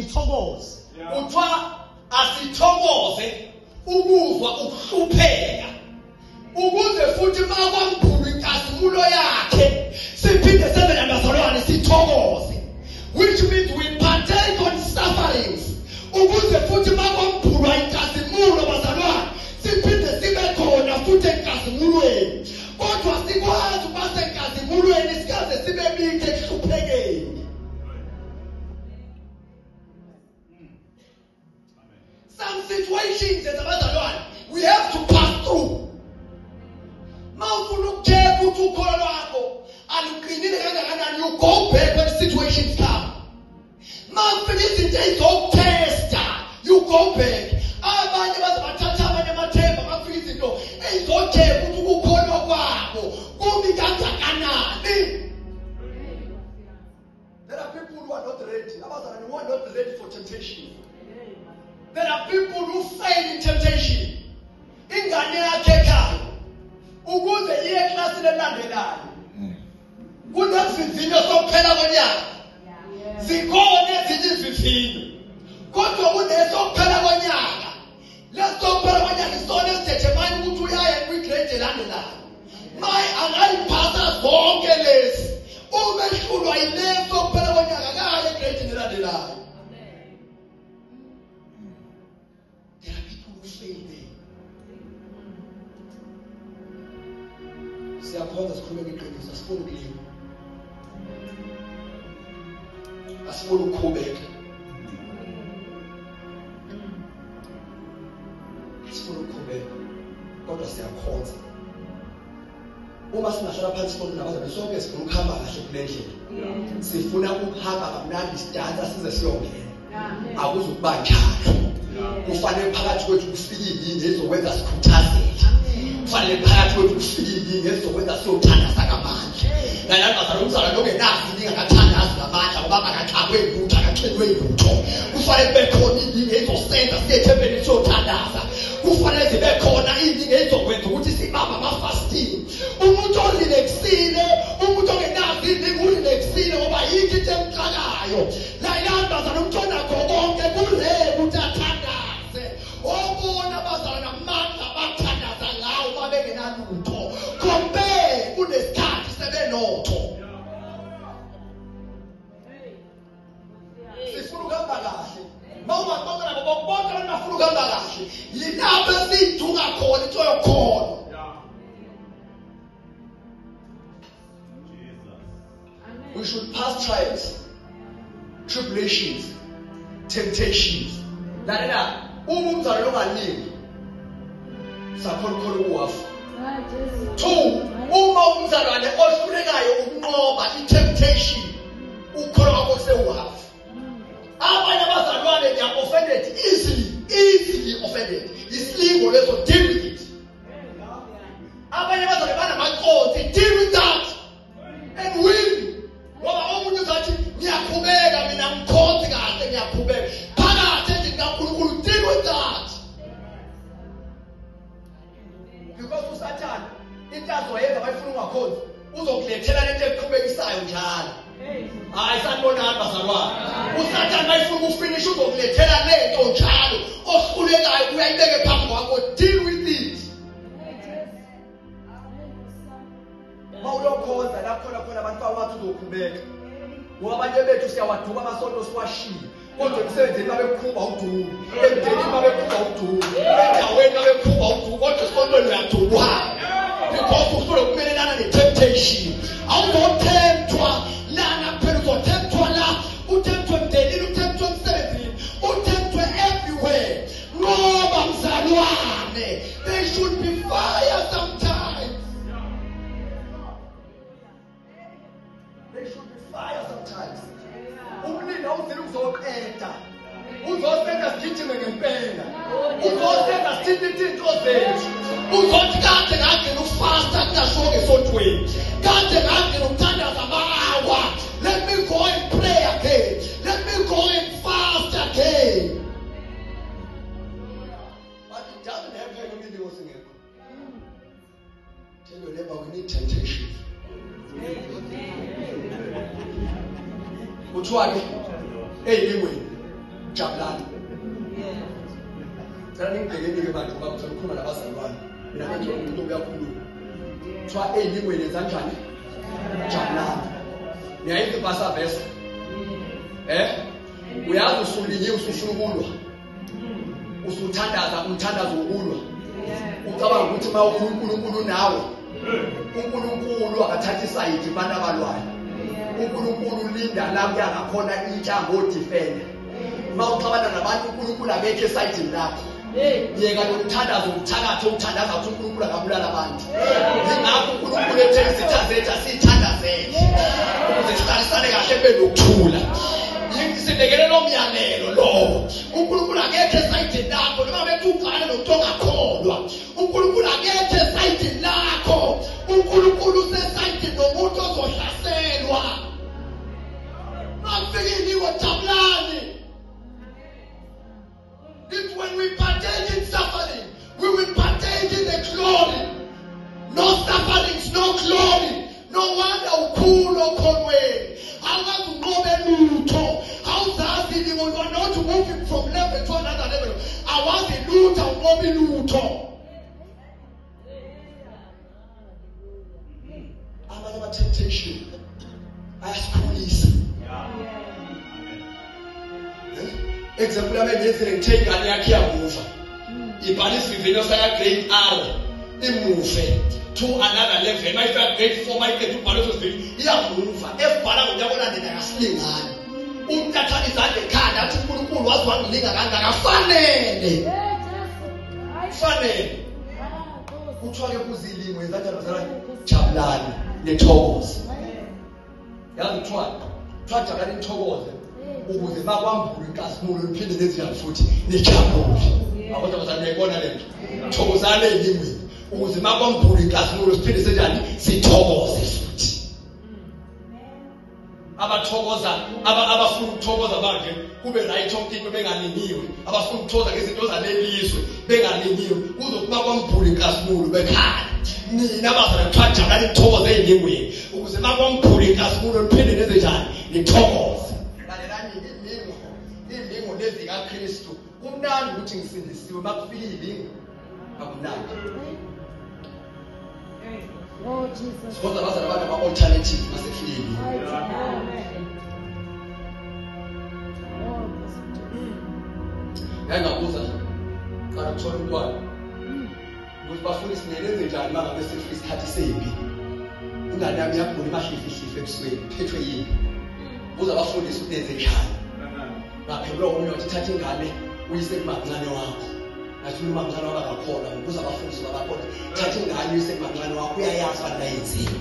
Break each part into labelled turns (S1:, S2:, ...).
S1: Nithokoze.
S2: Kuthiwa asithokoze ukuzwa ukuhlupheka ukuze futhi makwamkhulu inkazimulo yakhe siphinde senze nabazalwane sithokoze, which means we partake on sufferings ukuze futhi makwamkhulwa inkazimulo bazalwane siphinde sibe khona futhi enkazimulweni, kodwa sikwazi ukuba senkazimulweni sikaze sibe bikho ekuhluphekeni. Some situations as abazalwane we have to pass through. Mawufuna ukucheck ukuthi ukholo lwakho aluqinile kangakanani, you go back when situations come. Mawufika izinto ezizokutesta, you go back. Abanye baze bathatha abanye amathemba bafika izinto ezizocheck ukuthi ukukholwa kwabo kumi kangakanani. There are people who are not ready. Abazalwane who are not ready for temptation. There are people who fail in temptation. Ingane yakhe ekhaya ukuze iye eklasini elandelayo kunezivivinyo sokuphela konyaka. Zikhona ezinye izivivinyo kodwa kunesokuphela konyaka. Lesokuphela konyaka isona esidetermine ukuthi uyaye kwigrade elandelayo. Maye angayiphasa zonke lezi, uma ehlulwa yileso kuphela konyaka akaye egradini elandelayo. There are people who fail there. Siyakhonza sikhulume iqiniso, asifuni ukulima, asifuni ukukhubeka, asifuni ukukhubeka, kodwa siyakhonza. Uma singahlala phansi sonke nabazalwane sonke sifuna ukuhamba kahle kule ndlela, sifuna ukuhamba kamnandi sidansa size siyongena. Akuzukuba njalo. Kufanele phakathi kwethu kufike ilinge ezokwenza sikhuthazeke, kufanele phakathi kwethu kufike ilinge ezokwenza siyothandaza ngamandla. Nalapha bazalwane, umzalwane ongenazo ilinge akathandazi ngamandla ngoba akaxakwe lutho, akaxinwe lutho. Kufanele kube khona ilinge ezosenza siye ethempelini siyothandaza. Kufanele zibe khona ilinge ezokwenza ukuthi sibambe ama-fasting. Umuntu orelaxile, umuntu ongenazo ilinge urelaxile ngoba yikho into emxakayo. Layilani bazalwane, umuntu onakho konke kure ukuthi athandaze. Obona abazalwane amandla bathandaza ngawo babengenalutho, compare kunesikhathi sebenotho. Sifuna ukuhamba kahle. Mawungabonke nabo bonke abantu bafuna ukuhamba kahle. Yilapho esiduka khona into yokholo. We should pass trials, tribulations, temptations. Lalela, uma umzalwane ongalingi sakhona khona ukuwafa. 2, uma umzalwane ohlulekayo ukunqoba i-temptation, ukholo kwakho kusewuhafu. Abanye abazalwane they are offended easily, easily offended. Isilingo leso, deal with it. Abanye abazalwane banamaconsi, deal with that and win. Ngoba omunye uzathi ngiyakhubeka mina, ngikhonzi kahle, ngiyakhubeka phakathi endlini kaNkulunkulu. Deal with that, because uSathane into azoyenza bayifuna ungakhonzi, uzokulethela lento ekuqhubekisayo njalo. Hayi, sanibonani bazalwane. uSathane bayifuna ukufinish, uzokulethela lento njalo ohlulekayo, uyayibeke phambi kwakho. Deal with it. Mawuyokhonza la khona khona abantu bawathi uzokhubeka, ngoba abanye bethu siyawaduba amasonto siwashiye, kodwa emsebenzini babekhuba udumo, emndenini babekhuba udumo, endaweni babekhuba udumo, kodwa esontweni uyaduba because uhlule ukumelelana ne-temptation. Awuzothemthwa lana kuphela, uzothemthwa la, uthemthwe emndenini, uthemthwe emsebenzini, uthemthwe everywhere. Ngoba mzalwane, there should be fire sometimes. There should be fire sometimes. Umlilo awuzile uzoqeda, uzosenza sigijime ngempela, uzosenza sithinte izinto zethu, uzothi kade ngagcina ukufasta kungashiwo ngesontweni, kade ngagcina ukuthandaza ama-hour, let me go and pray again, let me go and fast again. But it doesn't happen umlilo singekho. Tell your neighbor, we need temptation. Kuthiwa ke eyilingweni Jabulani. Cela ningibhekeni-ke manje ngoba ngicela ukukhuluma nabazalwane. Mina manje umuntu uyakhuluma. Kuthiwa ey'lingweni kanjani? Jabulani. Niyayiva ibhasa verse? Eh? Uyazi usulinyiwe usufuna ukulwa. Usuthandaza umthandazo wokulwa. Ucabanga ukuthi uma uNkulunkulu nawe uNkulunkulu akathathi isayidi kubantu abalwayo. uNkulunkulu ulinda la kuya ngakhona intsha ngodefender. Uma uxabana nabantu uNkulunkulu akekho esayidini lakho. Yeka lo mthandazo uthakathe uthandaza ukuthi uNkulunkulu akabulala abantu. Yingakho uNkulunkulu ethe izitha zethu asithandazele ukuze sihlalisane kahle kube nokuthula. Sibekele lo myalelo lowo. uNkulunkulu akekho esayidini lakho noma bethi uxabana nomuntu ongakholwa. uNkulunkulu akekho esayidini lakho. uNkulunkulu usesayidini nomuntu ozohlaselwa. Makufika iliwo jabulani. It's when we partake in suffering, we will partake in the glory. No sufferings, no glory. No wonder ukhulu okholweni. Awukaze unqobe lutho. Awuzazi ilimo, you are not moving from level to another level. Awazi lutho, awunqobi lutho. Amanye ama-temptation ayasikhulisa. Example yami engiyenzile ngithe ingane yakhe iyamuva. Ibhala isivivinyo saya grade R imuve to another level. Mayifika grade 4 mayiqeda ukubhala leso sivivinyo iyamuva. Esibhala ngonyaka olandelayo asilingani. Umuntu athwala izandla ekhanda athi uNkulunkulu waze wangilinga kangaka fanele. Fanele. Kuthiwa ke kuzilingo izandla bazalwane jabulani nithokoze. Yazi kuthiwa kuthiwa jabulani nithokoze ukuze bakwambule inkazimulo niphinde nenze futhi nijabule. Abantu abazalwane niyayibona le nto. Thokozani ey'lingweni ukuze makwambule inkazimulo siphinde senjani sithokoze futhi. Abathokoza abafuna ukuthokoza manje kube right yonke into bengalingiwe abafuna ukuthokoza ngezinto zalelizwe bengalingiwe kuzokuba kwambhula inkazimulo bekhala nina bazalwane kuthiwa jabulani nithokoze ey'lingweni ukuze makwambhula inkazimulo niphinde nenze njani nithokoze. Lalelani ilingo ilingo lezi kaKristu kumnandi ukuthi ngisindisiwe makufika ilingo akumnandi.
S1: Oh Jesus.
S2: Kodwa bazalwane banama-alternative masefikile. Ngake ngabuza qala ukuthola umntwana ukuthi bafundisi nenenze njani uma ngabe sekufika isikhathi sempi ingane yami iyagula imahlifihlifi ebusweni phethwe yini buza abafundisi ukuthi nenze njani ngaphendula omunye wathi thatha ingane uyise kumamncane wakho ngathi umamncane wakho akakhona ngibuza abafundisi babakhona thatha ingane uyise kumamncane wakho uyayazi abantu ayenzile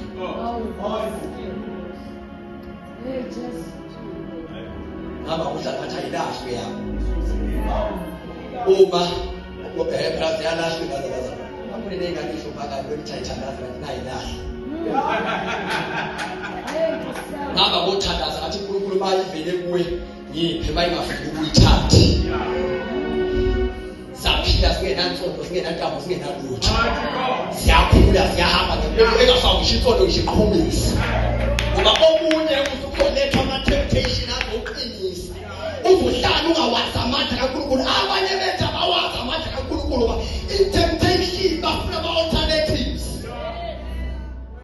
S2: ngaba uhlala ngathi ayilahlwe yabo uma phela ziyalahlwa ingane bazalwane akhona ney'ngane ey'hluphakayo bethi ayithandaze kanti nayilahle ngaba kothandaza ngathi uNkulunkulu uma ivele kuwe ngiphe uma ingafiki ukuyithathe saphila singenansondo singenantambo singenalutho siyakhula siyahamba ngempela engafaki ngisho insondo ngisho iqhumisa.